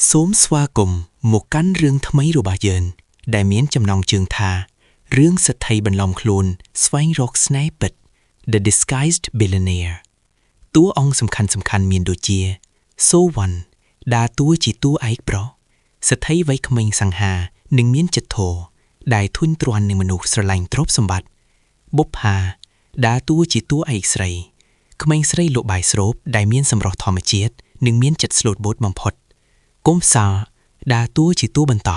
សូមស្វាគមន៍មកកាន់រឿងថ្មីរបស់យើង ដែលមានចំណងជើងថារឿងសេដ្ឋីបន្លំខ្លួនស្វែងរកស្នេហ៍ពិត The Disguised Billionaire តួអង្គសំខាន់ៗមានដូចជា សូវ៉ាន់ដើរតួជាតួឯកប្រុសសេដ្ឋីវ័យក្មេងសង្ហានិងមានចិត្តធម៌ដែលធុញទ្រាន់នឹងមនុស្សស្រឡាញ់ទ្រព្យសម្បត្តិបុប្ផាដើរតួជាតួឯកស្រីក្មេងស្រីលក់បាយស្រូបដែលមានសម្រស់ធម្មជាតិនិងមានចិត្តស្លូតបូតបំផុត គុំសាលដើរតួជាតួបន្ត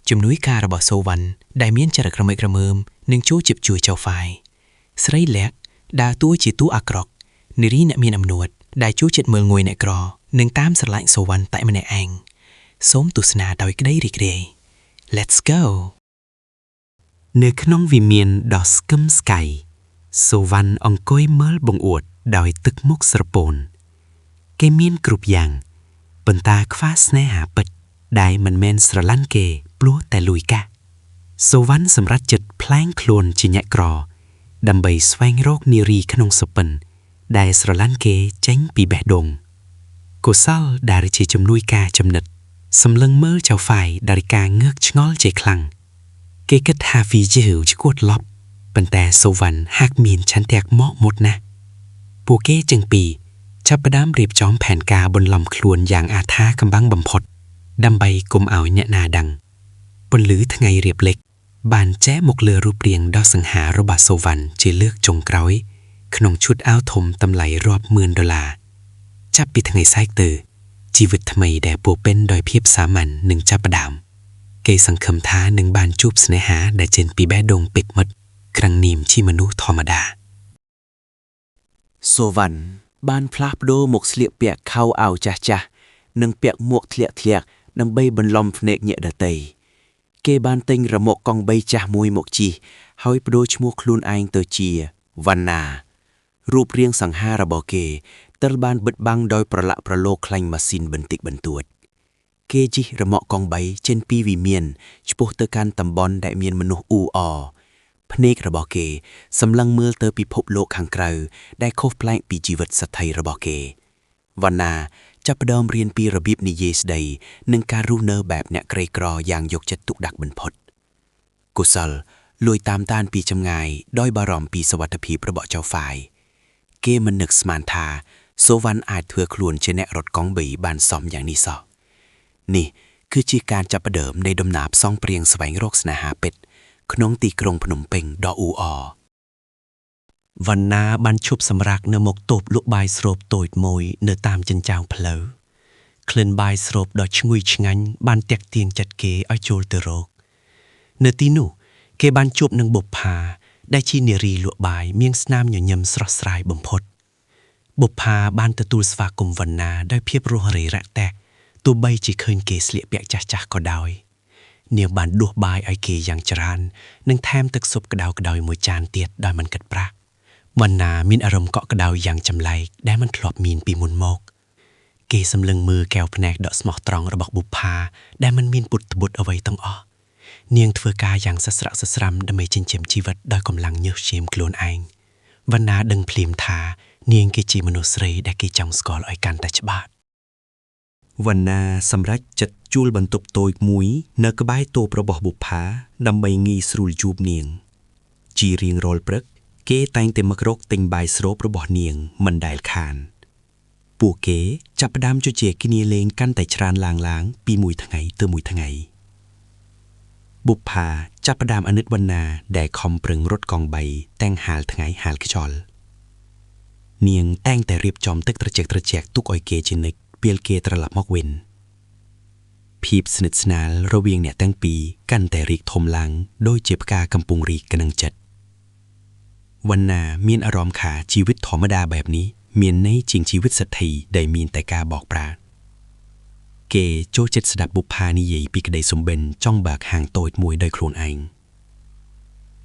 ជំនួយការរបស់សូវ៉ាន់ដែលមានចរិតក្រមើក្រមើមនិងចូលជិបជួយចៅហ្វាយស្រីលក្ខដើរតួជាតួអាក្រក់នារីអ្នកមានអំណួតដែលចូលចិត្តមើលងួយអ្នកក្រនិងតាមស្រឡាញ់សូវ៉ាន់តែម្នាក់ឯងសូមទស្សនាដោយក្តីរីករាយ Let's go. នៅក្នុងវិមានដ៏ស្គមស្កៃសូវ៉ាន់អង្គុយមើលបង្អួតដោយទឹកមុខស្រពោនគេមានគ្រប់យ៉ាងប៉ុន្តែខ្វះស្នេហាពិតដែលមិនមែនស្រឡាញ់គេព្រោះតែលុយកាក់សូវ៉ាន់សម្រាប់ចិត្តផ្លែងខ្លួនជាអ្នកក្រ ដើម្បីស្វែងរកនារីក្នុងសុបិនដែលស្រឡាញ់គេចេញពីបេះដូងកុសលដែលជាជំនួយការចំណិតសម្លឹងមើលចៅហ្វាយដោយការងើកឆ្ងល់ជាខ្លាំង គេគិតថាវីជាឈួតឡប់ប៉ុន្តែសូវ៉ាន់ហាក់មានឆន្ទៈមកមុតណាស់ពួកគេចឹងពីរចាប់ផ្ដើមរៀបចំផែនការបន្លំខ្លួនយ៉ាងអាថាកំបាំងបំផុត ដើម្បីកុំឲ្យអ្នកណាដឹងពន្លឺថ្ងៃរៀបលិចបានចែកមកលើរូបរាងដ៏សង្ហារបស់សូវ៉ាន់ជាលើកចុងក្រោយ ក្នុងឈុតអាវធំតម្លៃរាប់ម៉ឺនដុល្លារចាប់ពីថ្ងៃស្អែកទៅជីវិតថ្មីដែលពោរពេញដោយភាពសាមញ្ញនឹងចាប់ផ្ដើម គេសង្ឃឹមថានឹងបានជួបស្នេហាដែលចេញពីបេះដូងពិតមិត្តក្រាំងនាមជាមនុស្សធម្មតា សូវ៉ាន់បានផ្លាស់ប្ដូរមកស្លៀកពាក់ខោអាវចាស់ចាស់និងពាក់មួកធ្លាក់ធ្លាក់ដើម្បីបន្លំភ្នែកញាក់ដតីគេបានទិញរ៉ឺម៉កកង់បីចាស់មួយមកជិះហើយប្ដូរឈ្មោះខ្លួនឯងទៅជាវណ្ណារូបរាងសង្ហារបស់គេត្រូវបានបិទបាំងដោយប្រឡាក់ប្រឡូកខ្លាញ់ម៉ាស៊ីនបន្តិចបន្តួចគេជិះរ៉ឺម៉កកង់បីចេញពីវិមានឆ្ពោះទៅកាន់តំបន់ដែលមានមនុស្សអ៊ូអរភ្នែករបស់គេសម្លឹងមើលទៅពិភពលោកខាងក្រៅដែលខុសប្លែកពីជីវិតសថីរបស់គេវណ្ណាចាប់ផ្ដើមរៀនពីរបៀបនិយាយស្ដីនិងការរស់នៅបែបអ្នកក្រីក្រយ៉ាងយកចិត្តទុកដាក់បំផុតកុសលលួយតាមតានពីចម្ងាយដោយបារម្ភពីសុវត្ថិភាពរបស់ចៅហ្វាយគេមិននឹកស្មានថាសូវ៉ាន់អាចធ្វើខ្លួនជាអ្នករត់កង់បីបានសមយ៉ាងនេះសោះនេះគឺជាការចាប់ផ្ដើមនៃដំណើរផ្សងព្រេងស្វែងរកស្នេហាពិតក្នុងទីក្រុងភ្នំពេញដ៏អ៊ូអរ វណ្ណាបានឈប់សម្រាកនៅមុខតូបលក់បាយស្រូបតូចមួយនៅតាមចិញ្ចើមផ្លូវក្លិនបាយស្រូបដ៏ឈ្ងុយឆ្ងាញ់បានទាក់ទាញចិត្តគេឲ្យចូលទៅរកនៅទីនោះគេបានជួបនឹងបុប្ផាដែលជានារីលក់បាយមានស្នាមញញឹមស្រស់ស្រាយបំផុតបុប្ផាបានទទួលស្វាគមន៍វណ្ណាដោយភាពរួសរាយរាក់ទាក់ទោះបីជាឃើញគេស្លៀកពាក់ចាស់ៗក៏ដោយនាងបានដួសបាយឲ្យគេយ៉ាងច្រើននិងថែមទឹកស៊ុបក្តៅៗមួយចានទៀតដោយមិនគិតប្រាក់ វណ្ណាមានអារម្មណ៍កក់ក្ដៅយ៉ាងចម្លែកដែលមិនធ្លាប់មានពីមុនមកគេសម្លឹងមើលកែវភ្នែកដ៏ស្មោះត្រង់របស់បុប្ផាដែលមិនមានពុតត្បុតអ្វីទាំងអស់នាងធ្វើការយ៉ាងសស្រាក់សស្រាំដើម្បីចិញ្ចឹមជីវិតដោយកម្លាំងញើសឈាមខ្លួនឯងវណ្ណាដឹងភ្លាមថានាងគឺជាមនុស្សស្រីដែលគេចង់ស្គាល់ឲ្យកាន់តែច្បាស់ វណ្ណាសម្រេចចិត្តជួលបន្ទប់តូចមួយនៅក្បែរតូបរបស់បុប្ផាដើម្បីងាយស្រួលជួបនាង ជារៀងរាល់ព្រឹកគេតែងតែមករកទិញបាយស្រូបរបស់នាងមិនដែលខានពួកគេចាប់ផ្ដើមជជែកគ្នាលេងកាន់តែច្រើនឡើងៗពីមួយថ្ងៃទៅមួយថ្ងៃបុប្ផាចាប់ផ្ដើមអាណិតវណ្ណាដែលខំប្រឹងរត់កង់បីទាំងហាលថ្ងៃហាលខ្យល់នាងតែងតែរៀបចំទឹកត្រជាក់ៗទុកឲ្យគេជានិច្ចពេលគេត្រឡប់មកវិញភាពស្និទ្ធស្នាលរវាងអ្នកទាំងពីរកាន់តែរីកធំឡើងដូចជាផ្កាកំពុងរីកក្នុងចិត្តវណ្ណាមានអារម្មណ៍ថាជីវិតធម្មតាបែបនេះមានន័យជាងជីវិតសទ្ធិដែលមានតែការបោកប្រាស់គេចូលចិត្តស្ដាប់បុប្ផានិយាយពីក្តីសម្បិនចង់បើកហាងតូចមួយដោយខ្លួនឯង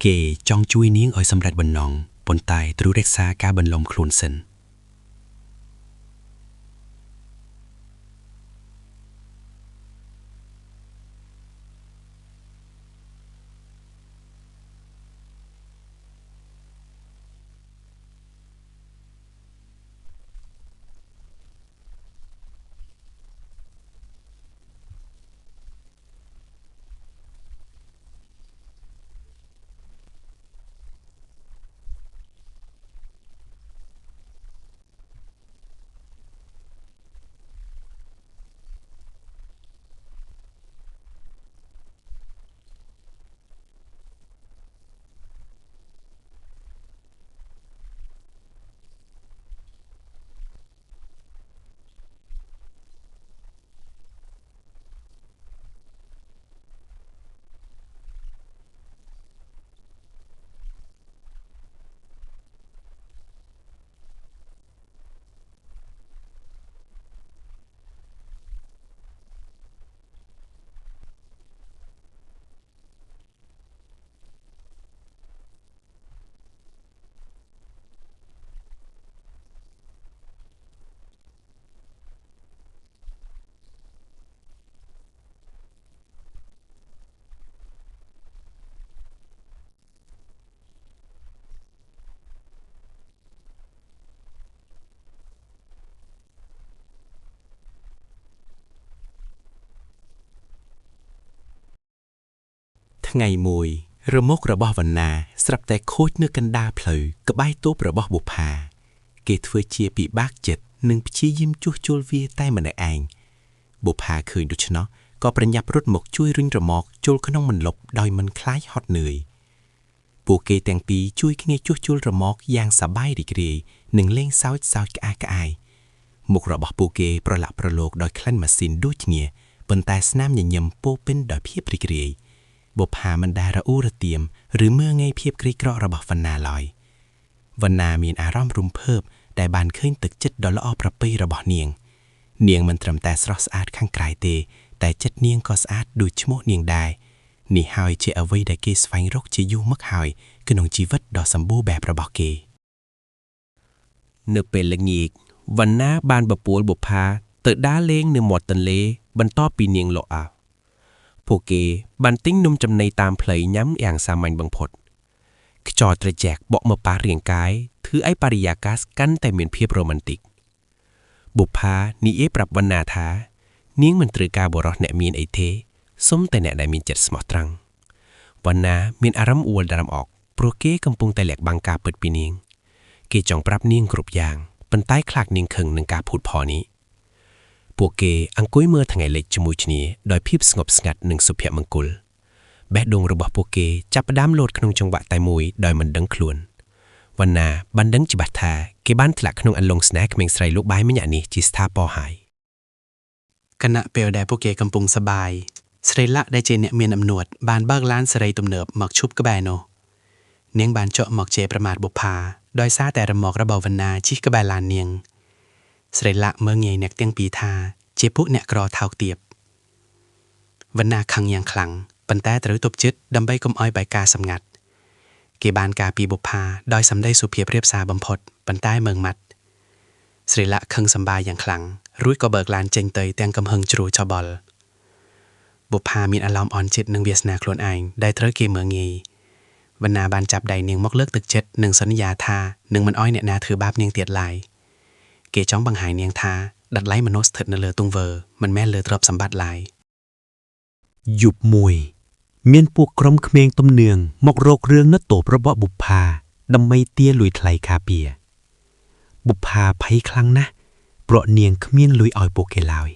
គេចង់ជួយនាងឲ្យសម្រេចបំណងប៉ុន្តែត្រូវរក្សាការបន្លំខ្លួនសិន ថ្ងៃមួយរ៉ឺម៉ករបស់វណ្ណាស្រាប់តែខូចនៅកណ្ដាលផ្លូវក្បែរតូបរបស់បុប្ផាគេធ្វើជាពិបាកចិត្តនិងព្យាយាមជួសជុលវាតែម្នាក់ឯងបុប្ផាឃើញដូច្នោះក៏ប្រញាប់រត់មកជួយរុញរ៉ឺម៉កចូលក្នុងមន្លប់ដោយមិនខ្លាចហត់នឿយពួកគេទាំងពីរជួយគ្នាជួសជុលរ៉ឺម៉កយ៉ាងសប្បាយរីករាយនិងលេងសើចសើចក្អាកក្អាយមុខរបស់ពួកគេប្រឡាក់ប្រឡូកដោយក្លិនម៉ាស៊ីនដូចគ្នាប៉ុន្តែស្នាមញញឹមពោរពេញដោយភាពរីករាយ បុប្ផាមិនដែលរអ៊ូរទាំឬមើលងាយភាពក្រីក្ររបស់វណ្ណាឡើយវណ្ណាមានអារម្មណ៍រំភើបដែលបានឃើញទឹកចិត្តដ៏ល្អប្រពៃរបស់នាង នាងមិនត្រឹមតែស្រស់ស្អាតខាងក្រៅទេ តែចិត្តនាងក៏ស្អាតដូចឈ្មោះនាងដែរនេះហើយជាអ្វីដែលគេស្វែងរកជាយូរមកហើយក្នុងជីវិតដ៏សម្បូរបែបរបស់គេ នៅពេលល្ងាចវណ្ណាបានបបួលបុប្ផាទៅដើរលេងនៅមាត់ទន្លេបន្ទាប់ពីនាងលក់អស់ពួកគេបានទិញនំចំណីតាមផ្លូវញ៉ាំយ៉ាងសាមញ្ញបំផុតខ្យល់ត្រជាក់បក់មកប៉ះរាងកាយធ្វើឲ្យបរិយាកាសកាន់តែមានភាពរ៉ូមែនទិកបុប្ផានិយាយប្រាប់វណ្ណាថា នាងមិនត្រូវការបុរសអ្នកមានអីទេសុំតែអ្នកដែលមានចិត្តស្មោះត្រង់វណ្ណាមានអារម្មណ៍អួលដើមអកព្រោះគេកំពុងតែលាក់បាំងការពិតពីនាង គេចង់ប្រាប់នាងគ្រប់យ៉ាងប៉ុន្តែខ្លាចនាងខឹងនឹងការភូតផលនេះពួកគេអង្គុយមើលថ្ងៃលិចជាមួយគ្នាដោយភាពស្ងប់ស្ងាត់និងសុភមង្គលបេះដូងរបស់ពួកគេចាប់ផ្ដើមលោតក្នុងចង្វាក់តែមួយដោយមិនដឹងខ្លួនវណ្ណាបានដឹងច្បាស់ថាគេបានធ្លាក់ក្នុងអន្លង់ស្នេហ៍ក្មេងស្រីលោកបាយម្នាក់នេះជាស្ថាពរហើយ ខណៈពេលដែលពួកគេកំពុងសប្បាយស្រីលក្ខដែលជាអ្នកមានអំនួតបានបើកឡានសេរីទំនើបមកឈប់ក្បែរនោះនាងបានចុះមកជេរប្រមាថបុប្ផាដោយសារតែរមាក់របស់វណ្ណាជិះក្បែរឡាននាងស្រីលក្ខមើលងាយអ្នកទាំងពីរថាជាពួកអ្នកក្រថោកទាបវណ្ណាខឹងយ៉ាងខ្លាំងប៉ុន្តែត្រូវទប់ចិត្តដើម្បីកុំឲ្យបែកការសម្ងាត់គេបានការពីបុប្ផាដោយសម្ដីសុភាពរាបសារបំផុតប៉ុន្តែមើងម៉ាត់ ស្រីលក្ខខឹងសម្បាយ៉ាងខ្លាំងរួចក៏បើកឡានចេញទៅទាំងកំហឹងជ្រួលច្បល់បុប្ផាមានអារម្មណ៍អន់ចិត្តនឹងវាសនាខ្លួនឯងដែលត្រូវគេមើលងាយវណ្ណាបានចាប់ដៃនាងមកលើកទឹកចិត្តនិងសន្យាថានឹងមិនអោយអ្នកណាធ្វើបាបនាងទៀតឡើយគេចង់បង្ហាញនាងថាដតម្លៃមនុស្សស្ថិតនៅលើទង្វើមិនមែនលើទ្រព្យសម្បត្តិឡើយ យប់មួយ មានពួកក្រុមក្មេងទំនឿងមករករឿងនៅតូបរបស់បុប្ផាដើម្បីទារលុយថ្លៃការពារបុប្ផាភ័យខ្លាំងណាស់ព្រោះនាងគ្មានលុយឲ្យពួកគេឡើយ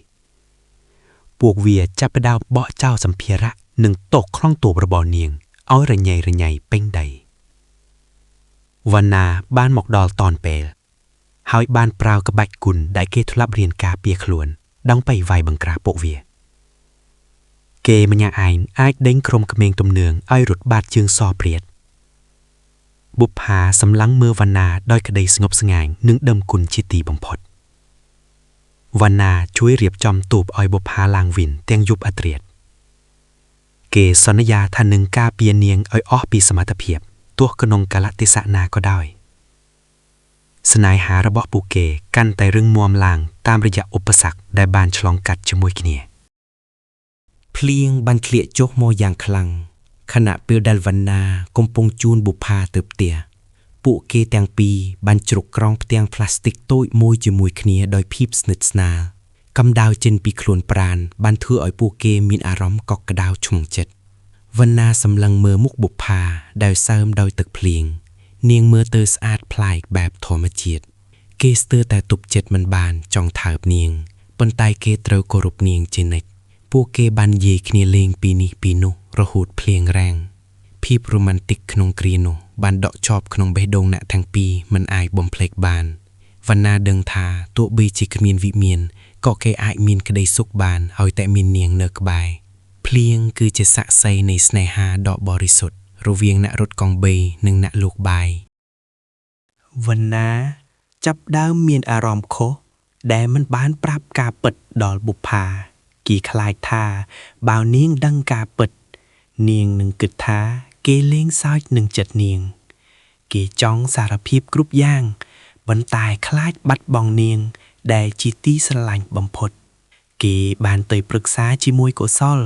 ពួកវាចាប់ផ្ដើមបកចោលសម្ភារៈនិងតកក្នុងតូបរបស់នាងឲ្យរញ៉េរញ៉ៃពេញដីវណ្ណាបានមកដល់តនពេល ហើយបានប្រើក្បាច់គុណដែលគេធ្លាប់រៀនការពារខ្លួនដើម្បីវាយបង្ក្រាបពួកវា គេម្នាក់ឯងអាចដេញក្រុមក្មេងទំនឿងឲ្យរត់បាតជើងសព្រាតបុប្ផាសម្លឹងមើលវណ្ណាដោយក្តីស្ងប់ស្ងាញនិងដឹងគុណជាទីបំផុតវណ្ណាជួយរៀបចំទូបឲ្យបុប្ផាឡើងវិញទាំងយប់អត្រាតគេសន្យាថានឹងការពារនាងឲ្យអស់ពីសមត្ថភាពទោះក្នុងកាលៈទេសៈណាក៏ដោយស្នេហារបស់ពួកគេកាន់តែរឹងមាំឡើងតាមរយៈឧបសគ្គដែលបានឆ្លងកាត់ជាមួយគ្នា ភ្លៀងបានធ្លាក់ចុះមកយ៉ាងខ្លាំងខណៈពេលដែលវណ្ណាកំពុងជូនបុប្ផាទៅផ្ទះពួកគេទាំងពីរបានជ្រុកក្រងផ្ទាំងផ្លាស្ទិកតូចមួយជាមួយគ្នាដោយភាពស្និទ្ធស្នាលកម្ដៅចេញពីខ្លួនប្រាណបានធ្វើឲ្យពួកគេមានអារម្មណ៍កក់ក្ដៅឈ្មោះចិត្តវណ្ណាសម្លឹងមើលមុខបុប្ផាដែលសើមដោយទឹកភ្លៀងនាងមើលទៅស្អាតប្លែកបែបធម្មជាតិគេស្ទើរតែទប់ចិត្តមិនបានចង់ថើបនាងប៉ុន្តែគេត្រូវគោរពនាងជានិច្ច ពួកគេបាននិយាយគ្នាលេងពីនេះពីនោះរហូតភ្លៀងរាំងភាពរ៉ូម៉ាន់ទិកក្នុងគ្រានោះបានដក់ជាប់ក្នុងបេះដូងអ្នកទាំងពីរមិនអាចបំភ្លេចបានវណ្ណាដឹងថាទោះបីជាគ្មានវិមានក៏គេអាចមានក្តីសុខបានឲ្យតែមាននាងនៅក្បែរភ្លៀងគឺជាសាក្សីនៃស្នេហាដ៏បរិសុទ្ធរវាងអ្នករត់កង់បីនិងអ្នកលក់បាយ វណ្ណាចាប់ដើមមានអារម្មណ៍ខុសដែលមិនបានប្រាប់ការពិតដល់បុប្ផាគេខ្លាចថាបើនាងដឹងការពិត នាងនឹងគិតថាគេលេងសើចនឹងចិត្តនាង គេចង់សារភាពគ្រប់យ៉ាងប៉ុន្តែខ្លាចបាត់បង់នាង ដែលជាទីស្រឡាញ់បំផុត គេបានទៅប្រឹក្សាជាមួយកុសល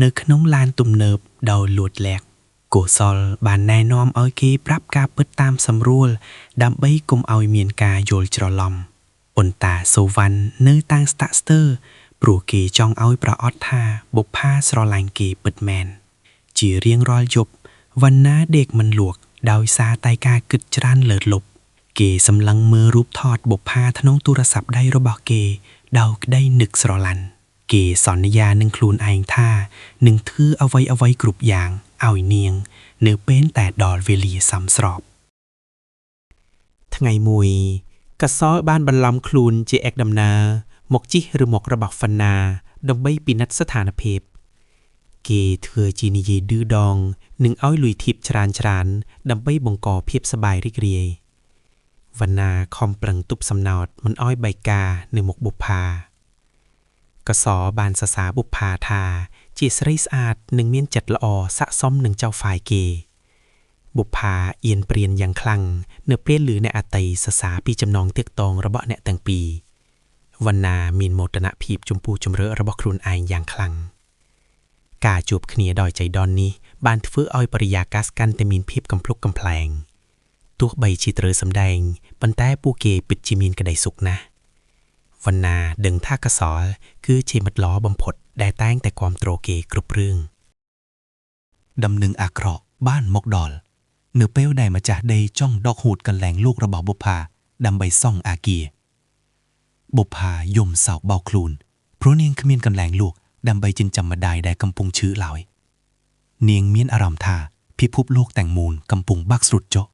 នៅក្នុងឡានទំនើបដោយលួចលាក់កុសលបានណែនាំឲ្យគេប្រាប់ការពិតតាមសម្រួល ដើម្បីកុំឲ្យមានការយល់ច្រឡំប៉ុន្តែសូវ៉ាន់នៅតាំងស្ទាក់ស្ទើរព្រោះគេចង់ឲ្យប្រអត់ថាបុប្ផាស្រឡាញ់គេពិតមែន។ ជារៀងរាល់យប់វណ្ណាដេកមិនលក់ដោយសារតែការគិតច្រើនលើសលប់គេសម្លឹងមើលរូបថតបុប្ផាក្នុងទូរស័ព្ទដៃរបស់គេដោយក្តីនឹកស្រឡាញ់គេសន្យានឹងខ្លួនឯងថានឹងធ្វើអ្វីអ្វីៗគ្រប់យ៉ាងឲ្យនាង នៅពេលតែដល់វេលាសមស្រប ថ្ងៃមួយកសលបានបន្លំខ្លួនជាឯកដំណើរមកជិះរ៉ឺម៉ុករបស់ហ្វាន់ណាដើម្បីពិនិត្យស្ថានភាព គេធ្វើជានិយាយឌឺដងនិងឲ្យលុយធីបច្រើនច្រើនៗដើម្បីបង្កភាពសប្បាយរីករាយវណ្ណាខំប្រឹងទប់សំណោតមិនឲ្យបែកការនៅមុខបុប្ផាកសលបានសរសើរបុប្ផាថាជាស្រីស្អាតនិងមានចិត្តល្អស័ក្តិសមនឹងចៅហ្វាយគេ បុប្ផាអៀនព្រានយ៉ាងខ្លាំងនៅពេលឮអ្នកអតីសរសើរពីចំណងទាក់ទងរបស់អ្នកទាំងពីរវណ្ណាមានមោទនភាពចំពោះជំរឿរបស់ខ្លួនឯងយ៉ាងខ្លាំង ការជួបគ្នាដោយចៃដន្យនេះបានធ្វើឲ្យបរិយាកាសកាន់តែមានភាពកំប្លុកកំប្លែងទោះបីជាត្រូវសម្ដែងប៉ុន្តែពួកគេពិតជាមានក្តីសុខណាស់វណ្ណាដឹងថាកសល គឺជាមិត្តល្អបំផុតដែលតែងតែគាំទ្រគេគ្រប់រឿង ដំណឹងអាក្រក់បានមកដល់ នៅពេលដែលម្ចាស់ដីចង់ដកហូតកន្លែងលក់របស់បុប្ផាដើម្បីសង់អាគារបុប្ផាយំសោកបោកខ្លួនព្រោះនាងគ្មានកន្លែងលក់ដើម្បីចិញ្ចឹមម្ដាយដែលកំពុងឈឺឡើយនាងមានអារម្មណ៍ថាពិភពលោកទាំងមូលកំពុងបាក់ស្រុតចុះ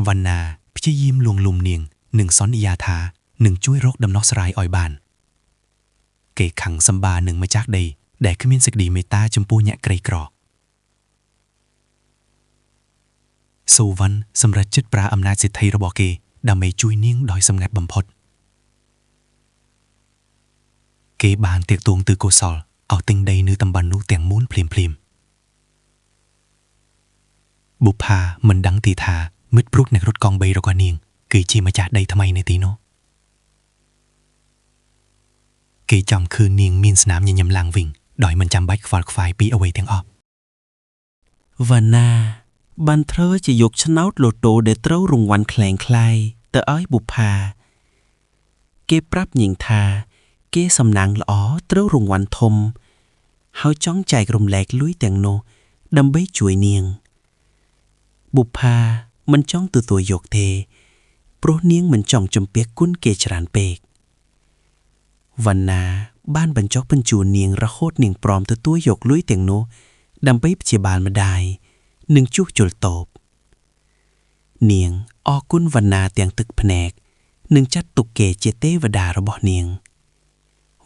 វណ្ណាព្យាយាមលួងលោមនាងនិងសន្យាថានឹងជួយរកដំណោះស្រាយឲ្យបាន គេខឹងសម្បានឹងម្ចាស់ដីដែលគ្មានសេចក្តីមេត្តាចំពោះអ្នកក្រីក្រសូវ៉ាន់សម្រេចចិត្តប្រើអំណាចសេដ្ឋីរបស់គេដើម្បីជួយនាងដោយសម្ងាត់បំផុត គេបានទាក់ទងទៅកុសលឲ្យទិញដីនៅតំបន់នោះទាំងមូលភ្លាមភ្លាមៗបុប្ផាមិនដឹងទីថាមិត្តព្រុសអ្នករត់កង់បីរបស់នាងគឺជាម្ចាស់ដីថ្មីនៅទីនោះគេចង់ឃើញនាងមានស្នាមញញឹមឡើងវិញដោយមិនចាំបាច់ខ្វល់ខ្វាយពីអ្វីទាំងអស់ វណ្ណាបានធ្វើជាយកឆ្នោតលូតូដែលត្រូវរង្វាន់ក្លែងក្លាយទៅឲ្យបុប្ផា គេប្រាប់ញងថា គេសំណាងល្អត្រូវរង្វាន់ធំ ហើយចង់ចែករំលែកលុយទាំងនោះដើម្បីជួយនាង បុប្ផាមិនចង់ទទួលយកទេ ព្រោះនាងមិនចង់ជំពាក់គុណគេច្រើនពេកវណ្ណាបានបញ្ចុះបញ្ជួលនាងរហូតនាងព្រមទទួលយកលុយទាំងនោះដើម្បីព្យាបាលម្ដាយនិងជួសជុលតូប នាងអរគុណវណ្ណាទាំងទឹកភ្នែកនិងចាត់ទុកគេជាទេវតារបស់នាង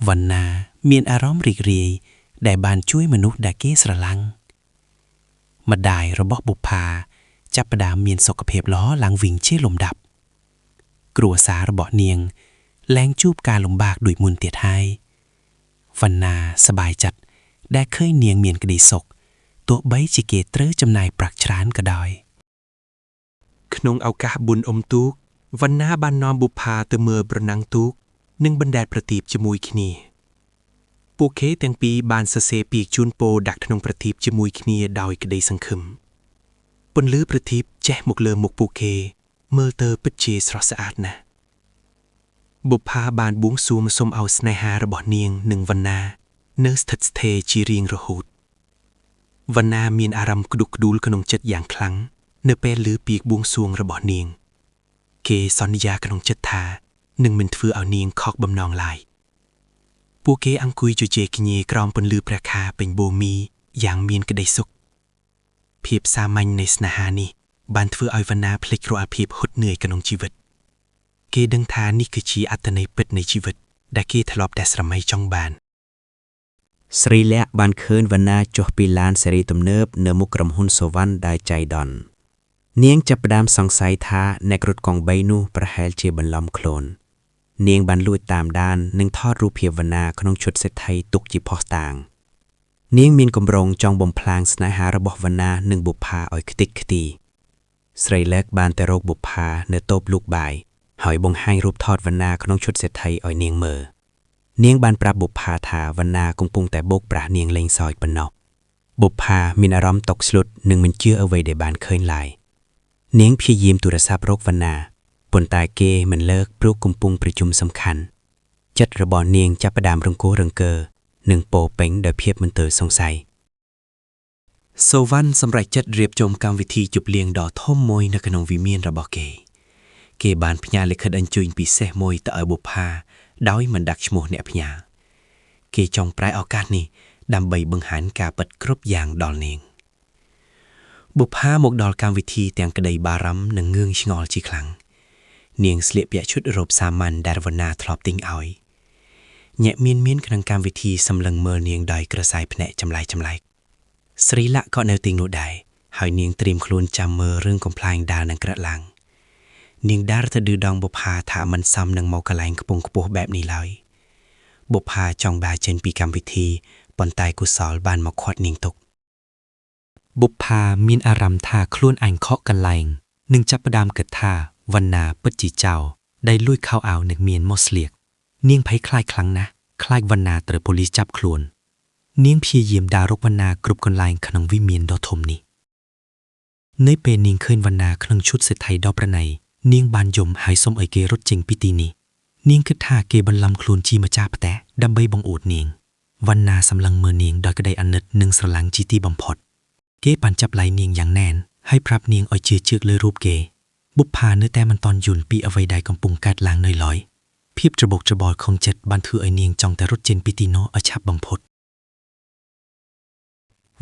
វណ្ណាមានអារម្មណ៍រីករាយដែលបានជួយមនុស្សដែលគេស្រឡាញ់ម្ដាយរបស់បុប្ផាចាប់ផ្ដើមមានសុខភាពល្អឡើងវិញជាលំដាប់ គ្រួសាររបស់នាងលែងជួបការលំបាកដូចមុនទៀតហើយវណ្ណាសប្បាយចិត្តដែលឃើញនាងមានក្តីសុខទោះបីជាគេត្រូវចំណាយប្រាក់ច្រើនក៏ដោយ ក្នុងឱកាសបុណ្យអុំទូកវណ្ណាបាននាំបុប្ផាទៅមើលប្រណាំងទូកនិងបណ្ដែតប្រទីបជាមួយគ្នា ពួកគេទាំងពីរបានសរសេរពាក្យជូនពរដាក់ក្នុងប្រទីបជាមួយគ្នាដោយក្តីសង្ឃឹមពន្លឺប្រទីបជះមកលើមុខពួកគេ មើលទៅពិតជាស្រស់ស្អាតណាស់បុប្ផាបានបួងសួងសូមឲ្យស្នេហារបស់នាងនិងវណ្ណា នៅស្ថិតស្ថេរជារៀងរហូតវណ្ណាមានអារម្មណ៍ក្ដុកក្ដួលក្នុងចិត្តយ៉ាងខ្លាំងនៅពេលឮពាក្យបួងសួងរបស់នាង គេសន្យាក្នុងចិត្តថានឹងមិនធ្វើឲ្យនាងខកបំណងឡើយ ពួកគេអង្គុយជជែកគ្នាក្រោមពន្លឺព្រះខែពេញបូមីយ៉ាងមានក្តីសុខភាពសាមញ្ញនៃស្នេហានេះបានធ្វើឲ្យវណ្ណាភ្លេចរាល់ភាពហត់នឿយក្នុងជីវិត គេដឹងថានេះគឺជាអត្ថន័យពិតនៃជីវិត ដែលគេធ្លាប់តែស្រមៃចង់បាន ស្រីលក្ខណ៍បានឃើញវណ្ណាចុះពីឡានសេរីទំនើបនៅមុខក្រុមហ៊ុនសូវ៉ាន់ដែលចៃដន្យនាងចាប់ផ្ដើមសង្ស័យថាអ្នករត់កង់បីនោះប្រហែលជាបន្លំខ្លួន នាងបានលួចតាមដាននិងថតរូបភាពវណ្ណាក្នុងឈុតសេដ្ឋីទុកជាភស្តុតាង នាងមានគម្រោងចង់បំផ្លាញស្នេហារបស់វណ្ណានិងបុប្ផាឲ្យខ្ទេចខ្ទី ស្រីលក្ខណ៍បានទៅរកបុប្ផានៅតូបលូកបាយហើយបង្ហាញរូបថតវណ្ណាក្នុងឈុតសេដ្ឋីឲ្យនាងមើល នាងបានប្រាប់បុប្ផាថាវណ្ណាកំពុងតែបោកប្រាស់នាងលេងសើចប៉ុណ្ណោះបុប្ផាមានអារម្មណ៍តក់ស្លុតនិងមិនជឿអ្វីដែលបានឃើញឡើយនាងព្យាយាមទូរស័ព្ទរកវណ្ណាប៉ុន្តែគេមិនលើកព្រោះកំពុងប្រជុំសំខាន់ចិត្តរបស់នាងចាប់ផ្ដើមរង្គោះរង្គើ និងពោរពេញដោយភាពមន្ទិលសង្ស័យ សូវ៉ាន់សម្រេចចិត្តរៀបចំកម្មវិធីជប់លៀងដ៏ធំមួយនៅក្នុងវិមានរបស់គេ គេបានផ្ញើលិខិតអញ្ជើញពិសេសមួយទៅឲ្យបុប្ផាដោយមិនដាក់ឈ្មោះអ្នកផ្ញើគេចង់ប្រើឱកាសនេះដើម្បីបង្ហាញការពិតគ្រប់យ៉ាងដល់នាងបុប្ផាមកដល់កម្មវិធីទាំងក្តីបារម្ភនិងងឿងឆ្ងល់ជាខ្លាំងនាងស្លៀកពាក់ឈុតរ៉ូបសាមញ្ញដែលវណ្ណាធ្លាប់ទិញឲ្យញាក់មានមានក្នុងកម្មវិធីសម្លឹងមើលនាងដោយក្រសែភ្នែកចម្លែកចម្លែក ស្រីលក្ខក៏នៅទីនោះដែរហើយនាងត្រៀមខ្លួនចាំមើលរឿងកំប្លែងដើរនឹងក្រិតឡើងនាងដារទៅឌឺដងបុប្ផាថាមិនសមនឹងមកកន្លែងខ្ពង់ខ្ពស់បែបនេះឡើយបុប្ផាចង់បាចេញពីកម្មវិធីប៉ុន្តែកុសលបានមកខាត់នាងទុក បុប្ផាមានអារម្មណ៍ថាខ្លួនឯងខកកន្លែងនិងចាប់ផ្ដើមគិតថាវណ្ណាពិតជាចៅដែលលួចខោអាវនឹងមានមកស្លៀកនាងភ័យខ្លាចខ្លាំងណាស់ខ្លាចវណ្ណាត្រូវប៉ូលីសចាប់ខ្លួន នាងព្យាយាមដើររកវណ្ណាគ្រប់កន្លែងក្នុងវិមានដ៏ធំនេះនៅពេលនាងឃើញវណ្ណាក្នុងឈុតសេដ្ឋីដ៏ប្រណីនាងបានយំហើយសុំឲ្យគេរត់ចេញពីទីនេះនាងគិតថាគេបន្លំខ្លួនជាម្ចាស់ផ្ទះដើម្បីបង្អួតនាងវណ្ណាសម្លឹងមើលនាងដោយក្តីអាណិតនិងស្រឡាញ់ជាទីបំផុត គេបានចាប់ឡៃនាងយ៉ាងណែនហើយប្រាប់នាងឲ្យជឿជឿកលើរូបគេបុប្ផានៅតែមិនតន់យល់ពីអ្វីដែលកំពុងកើតឡើងនៅឡើយភាពច្របូកច្របល់ក្នុងចិត្តបានធ្វើឲ្យនាងចង់តែរត់ចេញពីទីនោះឲ្យឆាប់បំផុត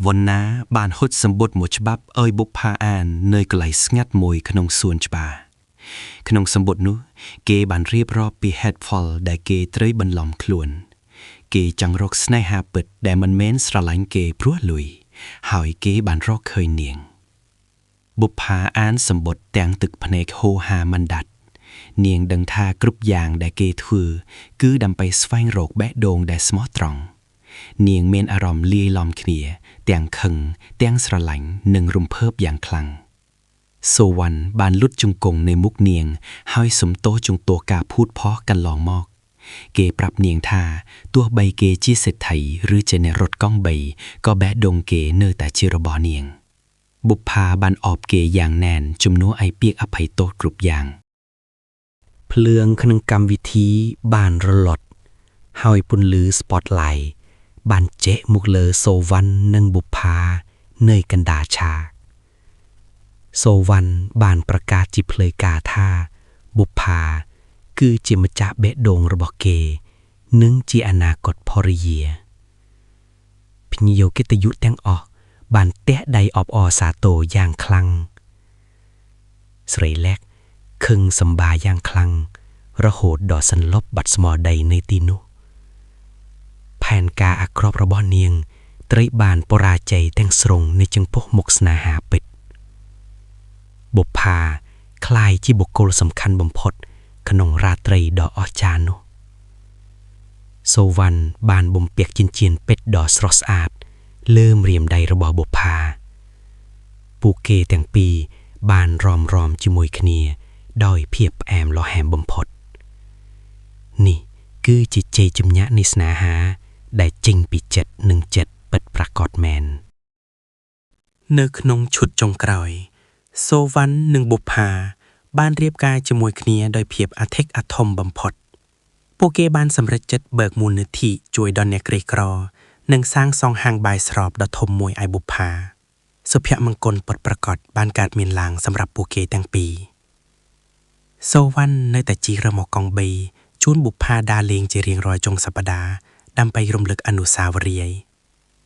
វណ្ណាបានហុចសម្បត្តិមួយច្បាប់ឲ្យបុប្ផាអាននៅកន្លែងស្ងាត់មួយក្នុងសួនច្បារក្នុងសម្បត្តិនោះគេបានរៀបរាប់ពីហេតុផលដែលគេត្រូវបន្លំខ្លួន គេចង់រកស្នេហាពិតដែលមិនមែនស្រឡាញ់គេព្រោះលុយហើយគេបានរកឃើញនាងបុប្ផាអានសម្បត្តិទាំងទឹកភ្នែកហូរហាមិនដាច់នាងដឹងថាគ្រប់យ៉ាងដែលគេធ្វើគឺដើម្បីស្វែងរកបេះដូងដែលស្មោះត្រង់នាងមានអារម្មណ៍លាយឡំគ្នា ទាំងខឹងទាំងស្រឡាញ់និងរំភើបយ៉ាងខ្លាំងសូវ៉ាន់បានលុតជង្គង់នៅមុខនាង ហើយសំទោសជំទាស់ការភូតផុសកន្លងមក គេប្រាប់នាងថាទោះបីគេជាសេដ្ឋីឬជាអ្នករត់កង់បីក៏បេះដូងគេនៅតែជារបស់នាង បុប្ផាបានអបគេយ៉ាងណែនជំនួសឲ្យពាក្យអភ័យទោសគ្រប់យ៉ាង ភ្លើងក្នុងកម្មវិធីបានរលត់ ហើយពន្លឺ spotlight បានជែកមកលើសូវ៉ាន់និងបុប្ផានៅកណ្ដាលឆាកសូវ៉ាន់បានប្រកាសជាផ្លូវការថាបុប្ផាគឺជាម្ចាស់បេះដូងរបស់គេ និងជាអនាគតភរិយាភ្ញៀវកិត្តិយសទាំងអស់បានទះដៃអបអរសាទរយ៉ាងខ្លាំងស្រីលក្ខខឹងសម្បាយ៉ាងខ្លាំងរហូតដល់សន្លប់បាត់ស្មារតីនៅទីនោះ ផែនការអាក្រក់របស់នាងត្រូវបានបរាជ័យទាំងស្រុងនៅចំពោះមុខស្នេហាពិតបុប្ផាក្លាយជាបុគ្គលសំខាន់បំផុត ក្នុងរាត្រីដ៏អស្ចារ្យនោះសូវ៉ាន់បានបំពាក់ចិញ្ចៀនពេជ្រដ៏ស្រស់ស្អាត លើម្រាមដៃរបស់បុប្ផាពួកគេទាំងពីរបានរំរំជាមួយគ្នា ដោយភាពផ្អែមល្ហែមបំផុត នេះគឺជាជ័យជំនះនៃស្នេហា ដែលចេញពីចិត្តនិងចិត្តពិតប្រាកដមែន នៅក្នុងឈុតចុងក្រោយ សូវ៉ាន់និងបុប្ផាបានរៀបការជាមួយគ្នាដោយភាពអធិកអធមបំផុត ពួកគេបានសម្រេចចិត្តបើកមូលនិធិជួយដល់អ្នកក្រីក្រ និងសាងសង់ហាងបាយស្របដ៏ធំមួយឲ្យបុប្ផាសុភមង្គលពិតប្រាកដបានកើតមានឡើងសម្រាប់ពួកគេទាំងពីរសូវ៉ាន់នៅតែជិះរ៉ឺម៉កកង់បីជូនបុប្ផាដើរលេងជារៀងរាល់ចុងសប្តាហ៍ដើម្បីរំលឹកអនុស្សាវរីយ៍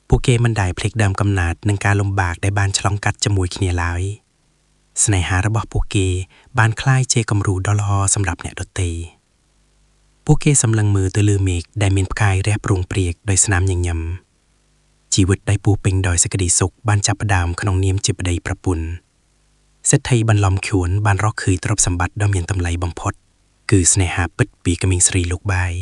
ពួកគេមិនដែលភ្លេចដើមកំណើតនិងការលំបាកដែលបានឆ្លងកាត់ជាមួយគ្នាឡើយស្នេហារបស់ពួកគេបានក្លាយជាគំរូដ៏ល្អសម្រាប់អ្នកដទៃពួកគេសម្លឹងមើលទៅលើមេឃដែលមានផ្កាយរះព្រោងព្រាកដោយស្នាមញញឹមជីវិតដែលពោរពេញដោយសេចក្តីសុខបានចាប់ផ្ដើមក្នុងនាមជាប្តីប្រពន្ធសេដ្ឋីបន្លំខ្លួនបានរកឃើញទ្រព្យសម្បត្តិដ៏មានតម្លៃបំផុត គឺស្នេហាពិតពីក្មេងស្រីលោកបាយ